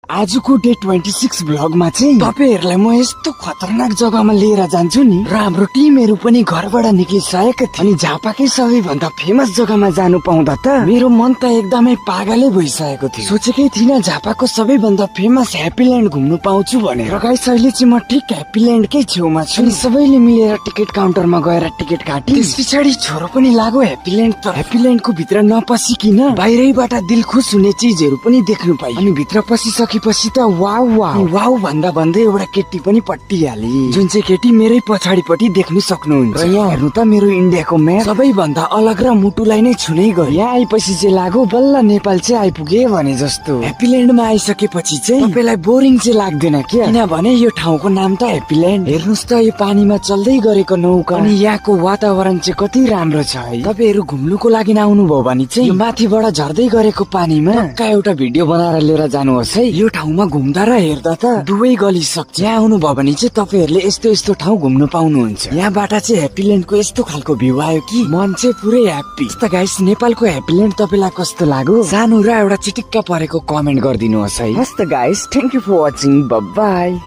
आजको डे 26 भ्लगमा चाहिँ तपाईहरुलाई म यस्तो खतरनाक जग्गामा लिएर जान्छु नि र हाम्रो टिमहरु पनि घरबाट निक्लिसकेका थिए। अनि झापाकै सबैभन्दा फेमस जग्गामा जानु पाउँदा त मेरो मन त एकदमै पागलै भइसकेको थियो। सोचेकै थिइन झापाको सबैभन्दा फेमस ह्याप्पील्यान्ड घुम्नु पाउँछु भनेर। र गाइस अहिले चाहिँ म ठिक ह्याप्पील्यान्डकै छेउमा छु। अनि सबैले मिलेर टिकट काउन्टरमा गएर टिकट काटे। त्यसपछि छोरो पनि लाग्यो ह्याप्पील्यान्ड। तर ह्याप्पील्यान्डको भित्र नपसिकिन बाहिरैबाट दिल खुश हुने चिजहरु पनि देख्नु पाइ। अनि भित्र पसिसकेपछि त वाउ वाउ वाउ भन्दा भन्दै एउटा केटी पनि पट्टिहाले, जुन चाहिँ केटी मेरै पछाडिपट्टि देख्नु सक्नुहुन्छ। र यहाँ हेर्नु त मेरो इन्डियाको म्याप सबैभन्दा अलग र मुटुलाई नै छुनै गयो। यहाँ आएपछि चाहिँ लाग्यो बल्ल नेपाल चाहिँ आइपुगे भने जस्तो। ह्याप्पील्यान्डमा आइसकेपछि चाहिँ तपाईलाई बोरिङ चाहिँ लाग्दैन क्या, किनभने यो ठाउँको नाम त ह्याप्पील्यान्ड। हेर्नुस् त यो पानीमा चल्दै गरेको नौका। अनि यहाँको वातावरण चाहिँ कति राम्रो छ है। तपाईहरु घुम्नुको लागि आउनुभयो भने चाहिँ यो माथिबाट झर्दै गरेको पानीमा पक्का एउटा भिडियो बनाएर लिएर जानुहोस् है। यो ठाउँमा घुम्दा र हेर्दा त दुवै गलिसक्छ। यहाँ आउनुभयो भने चाहिँ तपाईहरुले यस्तो यस्तो ठाउँ घुम्नु पाउनुहुन्छ। यहाँबाट चाहिँ ह्याप्पील्यान्डको यस्तो खालको भ्यू आयो कि मन चाहिँ पुरै ह्याप्पी। त गाइस नेपालको ह्याप्पील्यान्ड तपाईलाई कस्तो लाग्यो सानो र एउटा चिटिक्क परेको कमेन्ट गरिदिनुहोस् है। हस् त guys, thank you for watching, bye by.